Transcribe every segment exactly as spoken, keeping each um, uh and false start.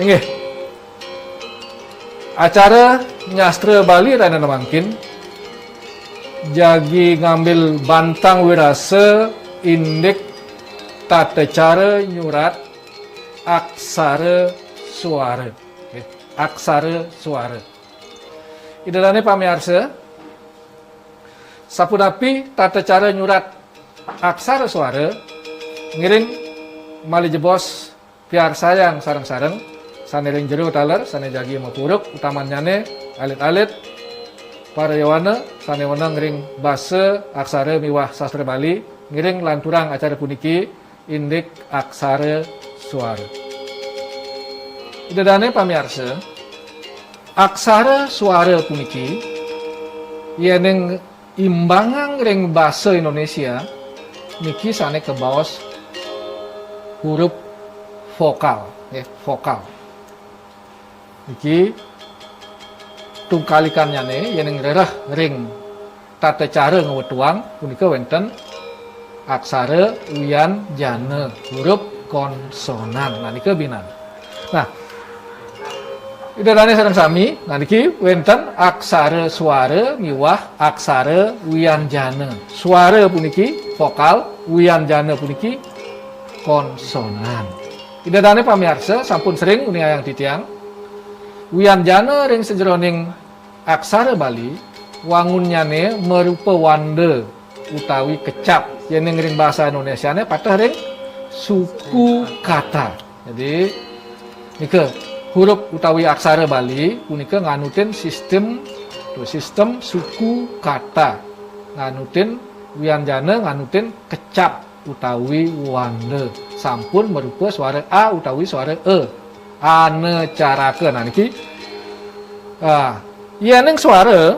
Inggih. Acara nyastra Bali rahina mangkin jagi ngambil bantang wirasa indik tata cara nyurat aksara suara. Nggih, aksara suara. Ida dane pamiarsa, sapunapi tata cara nyurat aksara suara, ngiring malih jebos piarsayang sareng-sareng, sane ring jero taler, sane jagi mapuruk, utamannyane alit-alit, para yowana sane weneng ring basa, aksara miwah sastra Bali, ngiring lanturang acara puniki, indik aksara suara. Ida dane pamiarsa, aksara suara puniki yening imbangang ring basa Indonesia niki sane kabaos huruf vokal, nggih, vokal. Niki tungkalikannyane yening rereh ring tata cara ngwetuang punika wenten aksara wianjana, huruf konsonan. Nah, nika binan. Nah, Ida dane sareng sami, nah niki wenten aksara suara miwah aksara wianjana. Suara puniki vokal, wianjana puniki konsonan. Ida dane pamiarsa sampun sering uningayang titiang, wianjana ring sajeroning aksara Bali, wangunnyane marupa wanda utawi kecap. Yening ring basa Indonesiane pateh ring suku kata. Jadi, nika huruf utawi aksara Bali punika nganutin sistem, sistem suku kata. Nganutin wianjana, nganutin kecap utawi wanda. Sampun marupa suara A utawi suara E. Anacaraka. Nah, niki, ah, yening suara,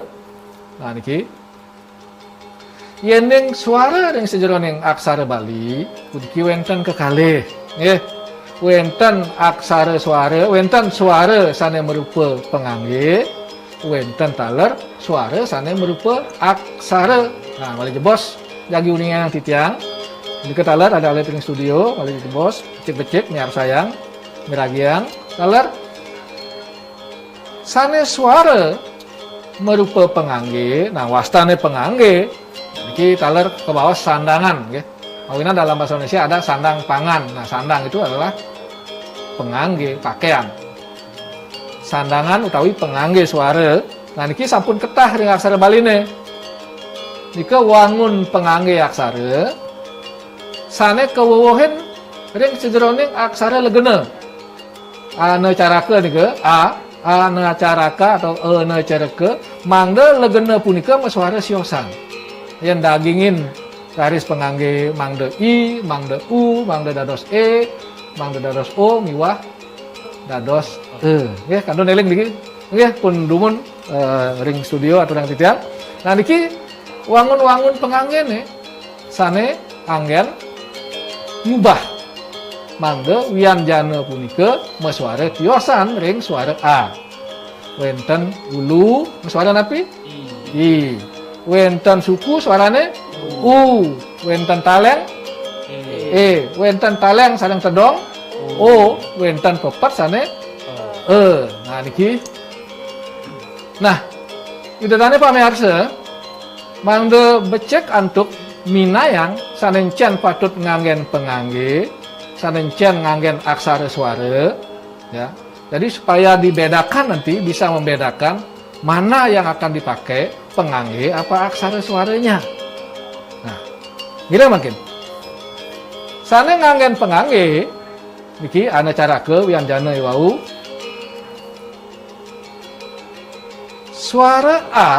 nah, niki, yening suara ring sajeroning aksara Bali, puniki wenten kekalih. Nggih. Wenten aksara suara, wenten suara sane marupa pangangge, wenten taler suara sane marupa aksara. Nah, malih jebos jagi uningayang titiang. Nika taler alit-alit ring studio, malih jebos, becik-becik, miarsayang, miragiang. Taler sane suara marupa pangangge, nah, wastane pangangge, niki taler kabaos sandangan, nggih. Mawinan dalam bahasa Indonesia ada sandang pangan. Nah, sandang itu adalah pangangge, pakaian. Sandangan utawi pangangge suara. Nah, niki sampun ketah ring aksara Baline. Nika wangun pangangge aksara sane kawewehin ring sajeroning aksara legena. Anacaraka nika, a, anacaraka atau anacaraka, mangda legena punika masuara siosan. Yen dagingin raris pangangge mangda i, mangda u, mangda dados e, mangda dados o, miwah dados e. Nggih, kantun eling niki. Nggih, pun dumun, eh, ring studio aturang titiang. Nah, niki wangun-wangun panganggene sane anggen ngubah mangda wianjana punika masuara tiosan ring suara a. Wenten ulu, masuara napi? I. I. Wenten suku, suarane u. Wenten taleng? E. E. Wenten taleng sareng tedong? O. O. Wenten pepet sane? E. E. Nah, niki. Nah, Ida dane pamiarsa, mangda becik antuk minayang sane encen patut nganggen pangangge, sane encen nganggen aksara suara, ya. Jadi supaya dibedakan nanti, bisa membedakan mana yang akan dipakai, pangangge apa aksara suaranya. Nah, ngira mangkin. Sane nganggen pangangge, niki anacaraka wianjana iwau. Suara a,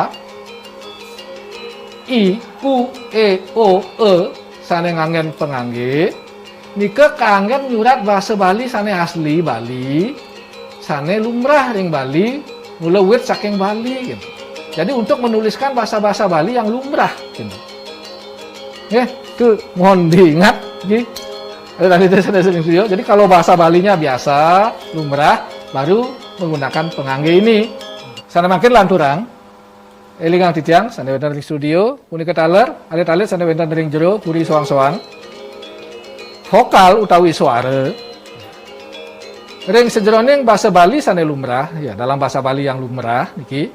i, u, e, o, e sane nganggen pangangge, nika kanggen nyurat basa Bali sane asli Bali, sane lumrah ring Bali, mula wit saking Bali, gitu. Jadi, untuk menuliskan bahasa-bahasa Bali yang lumrah, gitu. Nggih, itu mohon diingat, nggih. Alit-alit sane ring studio. Jadi, kalau bahasa Balinya biasa, lumrah, baru menggunakan pangangge ini. Sane mangkin lanturang, elingang titiang, sane wenten ring studio, punika taler, alit-alit sane wenten ring jero, puri soang-soang. Vokal utawi suara, Ring sajeroning basa Bali sane lumrah, ya, dalam basa Bali yang lumrah niki,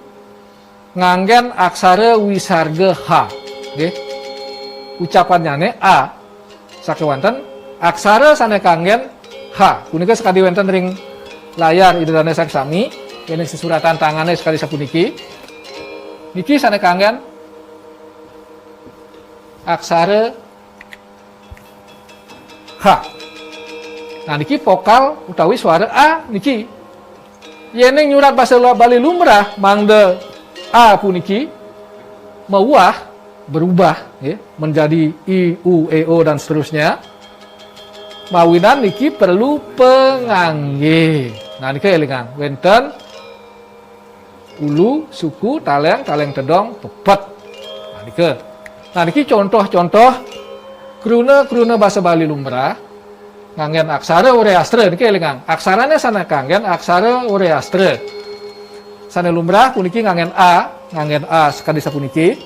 nganggen aksara wisarga ha. Nggih. Ucapannyane a, sakewanten aksara sane kanggen ha. Punika sakadi wenten ring layar Ida Dane sareng sami, yen sesuratan tangane sakadi sapuniki. Niki sane kanggen aksara ha. Nah, niki vokal utawi suara a niki. Yening nyurat basa Bali lumrah mangda a puniki mauah, berubah, nggih, menjadi i, u, e, o, dan seterusnya. Mawinan niki perlu pangangge. Nah, nika elingang, wenten ulu, suku, taleng, taleng tedong, pepet. Nah, nika. Nah, niki contoh-contoh kruna-kruna basa Bali lumrah nganggen aksara Wreastra. Niki elingang, aksarane sane kanggen aksara Wreastra. Sane lumrah puniki nganggen a, nganggen a sakadi sapuniki.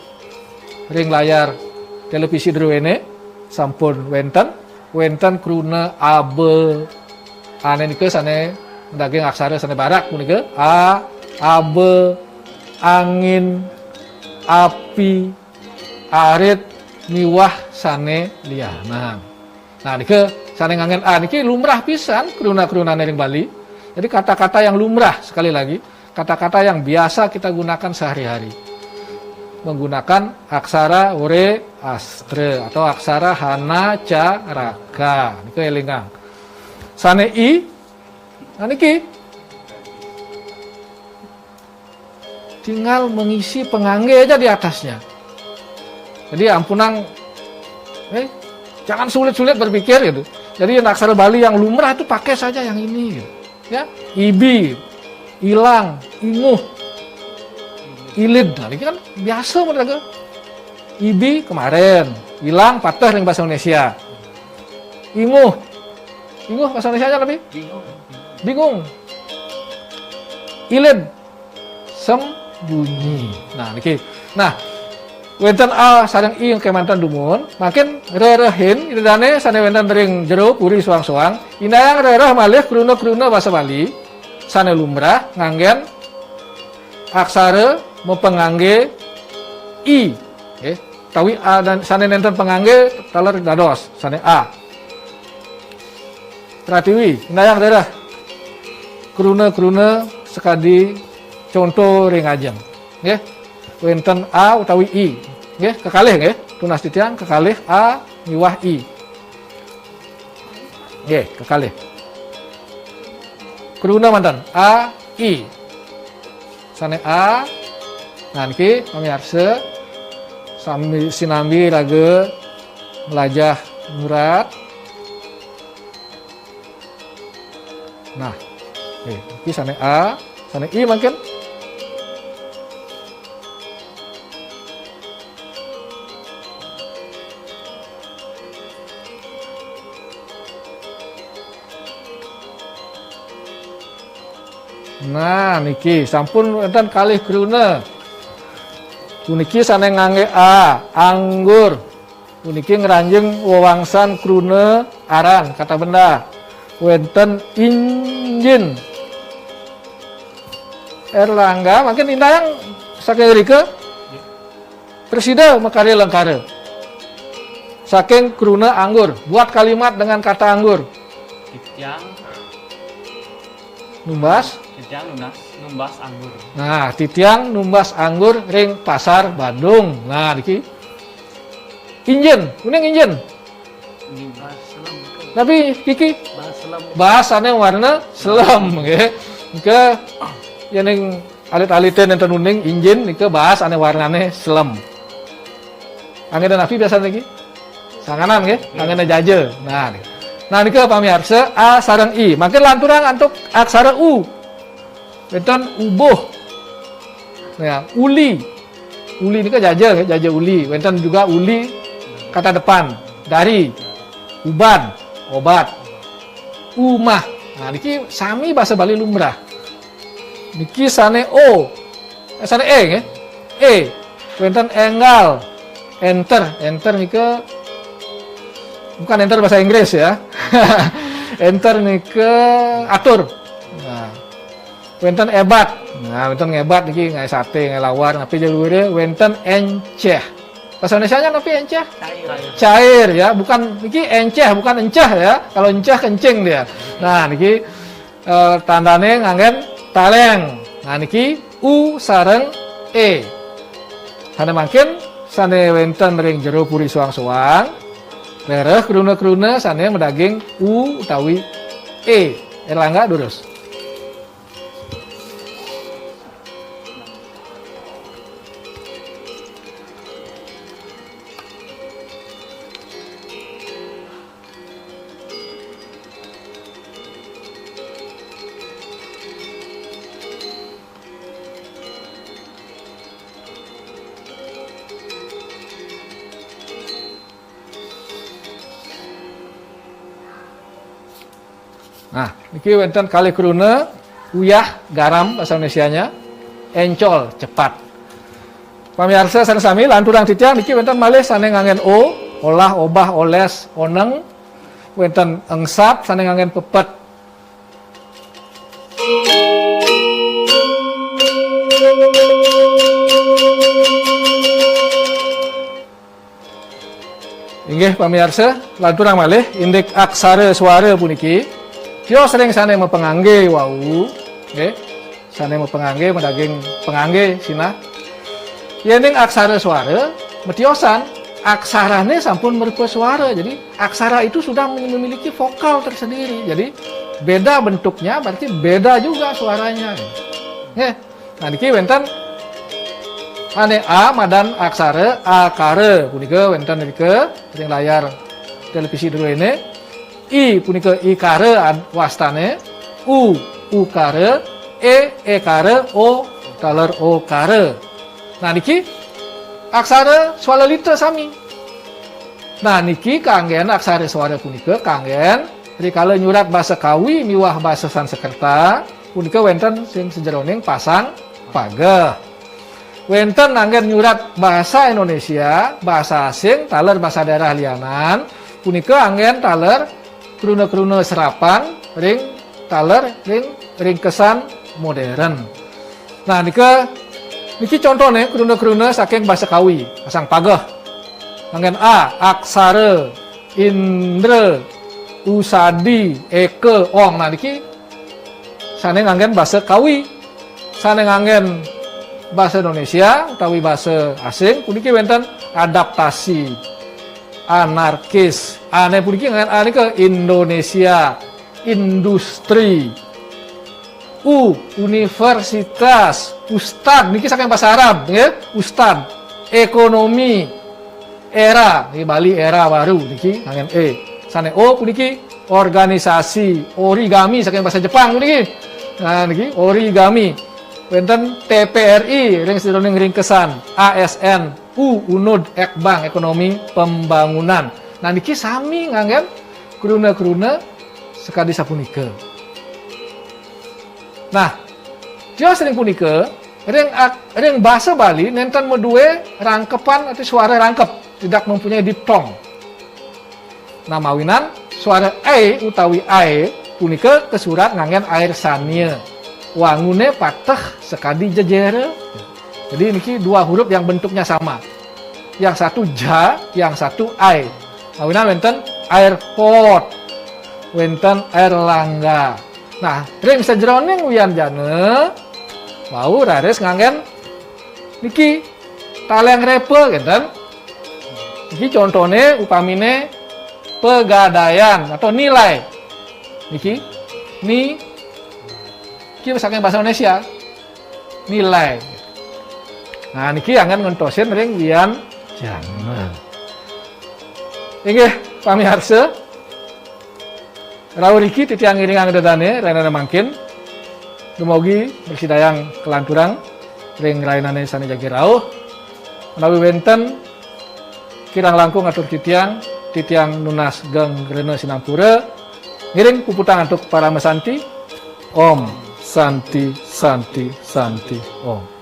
Ring layar televisi druene sampun wenten, wenten kruna aba. Ane nika sane daging aksara sane barak punika a, aba, angin, api, arit, miwah sane lianan. Nah, nika sane nganggen a niki lumrah pisan kruna-krunane ring Bali. Jadi kata-kata yang lumrah, sekali lagi, kata-kata yang biasa kita gunakan sehari-hari. Menggunakan aksara Wreastra atau aksara Hanacaraka. Nika elingang. Sane i, nah niki tinggal mengisi pengangge aja di atasnya. Jadi ampunang, eh, jangan sulit-sulit berpikir gitu. Jadi yang aksara Bali yang lumrah itu pakai saja yang ini gitu. Ya, ibi, ilang, inguh, ilid. Nah, ini kan biasa mereka. Ibi kemarin, ilang patah ring bahasa Indonesia. Inguh. Inguh bahasa Indonesia aja lebih? Bingung. Ilid sembunyi. Nah, niki. Nah, wenten a sareng i kemanten dumun, mangkin rerehin Ida Dane sane wenten ring jero puri soang-soang, indayang rereh malih kruna-kruna basa Bali sane lumrah nganggen aksara mapangangge i. Nggih, tawi a dan sane nenten pangangge taler dados sane a. Pratiwi, indayang rereh kruna-kruna sakadi conto ring ajeng. Nggih, wenten a utawi i. Nggih, kekalih nggih, tunas titiang kekalih a miwah i. Nggih, kekalih. Kruna manten a, i. Sane a. Nah, niki pamiarsa sami sinambi raga mlajah nyurat. Nah, eh, iki sane A, sane I mangkin. Nah, niki sampun wenten kalih kruna. Puniki sane ngangge A, anggur. Puniki ngranjing wewangsan kruna aran, kata benda. Wenten injin. Erlangga, mangkin indayang saking rika. Presida makarya lengkara. Saking kruna anggur, buat kalimat dengan kata anggur. Titiang. Numbas. Titiang nunas, numbas anggur. Nah, titiang numbas anggur ring Pasar Bandung. Nah, niki. Injin, kuning injin. Injin. Tapi kiki bahas ane warna selem, nggih. Nika yening alit-alite nenten uning injin nika bahas ane warnane selem. Anggen napi biasane niki? Sanganan nggih, anggen jaja. Nah, nika. Nah, nika pamiarsa A sareng I. Mangkin lanturang antuk aksara U. Wenten ubuh. Ya, uli. Uli nika jaja, ya, jaja uli. Wenten juga uli kata depan, dari, uban, obat, umah. Nah, niki sami basa Bali lumrah. Niki sane O. Eh, sane E, nggih. E. Wenten enggal. Enter. Enter nika bukan enter bahasa Inggris, ya. Enter nika atur. Nah, wénten ébat. Nah, wénten ngébat niki ngaé saté, ngaé lawar, napi jaluré wénten éncéh. Bahasa Indonesianya napi éncéh? Cair. Cair ya, bukan niki éncéh, bukan encéh ya. Kalau encéh kencing dia. Nah, niki eh, tandané nganggén taléng. Nah, niki U sareng E. Sané mangkin sané wénten ring jero puri soang-soang, réréh kruna-kruna sané madaging U utawi E. Erlangga durus. Nah, niki wénten kalih kruna, uyah, garam bahasa Indonesianya, éncol, cepat. Pamiarsa sareng sami, lanturang titiang niki wénten malih sané nganggén O, olah, obah, olés, oneng, wénten engsap sané nganggén pepet. Inggih pamiarsa, lanturang malih indik aksara swara puniki tios ring sané mapanganggé wau, nggih. Sané mapanganggé madaging panganggé sinah. Yéning aksara swara matiosan, aksarané sampun marupa swara. Jadi aksara itu sudah memiliki vokal tersendiri. Jadi beda bentuknya berarti beda juga suaranya. Nggih. Nah, niki wénten ané A madan aksara akara punika wénten nika ring layar télévisi druéné. I punika ikara ad-, wastané, U ukara, E ékara, O taler okara. Nah, niki aksara swalalita sami. Nah, niki kanggén aksara swara punika kanggén rikala nyurat basa Kawi miwah basa Sanskerta punika wénten sing sajeroning pasang pageh. Wénten anggén nyurat basa Indonesia, basa asing, taler basa daerah lianan, punika anggén taler kruna-kruna serapan ring taler ring ringkesan modern. Nah, nika niki contoné kruna-kruna saking basa Kawi, pasang pageh. Anggén A, aksara, indra, usadi, eka, ong. Nah, niki sané nganggén basa Kawi. Sané nganggén basa Indonesia utawi basa asing puniki wénten adaptasi, anarkis. Ané puniki nganggén A nika Indonesia, industri. U, universitas, ustad niki saking basa Arab, nggih. Ustad, ekonomi, era, nggih, Bali era baru niki nganggén E. Sané O puniki organisasi, origami saking basa Jepang puniki. Nah, niki origami. Wénten T P R I ring sajeroning ringkesan, A S N, U, unud, ekbang, ekonomi pembangunan. Nah, niki sami nganggén kruna-kruna sakadi sapunika. Nah, tios ring punika, ring ak-, ring basa Bali nénten madué rangkepan atau suara rangkep, tidak mempunyai diftong. Nah, mawinan suara ai utawi ae punika kasurat nganggén air sania. Wanguné pateh sakadi jejera. Jadi niki dua huruf yang bentuknya sama. Yang satu ja, yang satu ai. Mawinan wénten airport, wénten air langga. Nah, ring sajeroning wianjana wau raris nganggén niki taléng repa, kénten. Niki contoné upaminé pegadaian atau nilai. Niki ni, niki saking basa Indonesia. Nilai. Nah, niki anggén ngentosin ring wianjana. Inggih, pamiarsa. Rauh riki titiang ngiringang dedane rainane mangkin. Dumugi mrasidayang kalanturang ring rainane sane jagi rauh. Menawi wenten kirang langkung atur titiang, titiang nunas geng rena sinampura. Ngiring puputang antuk parama santi. Om Santi, Santi, Santi, Om.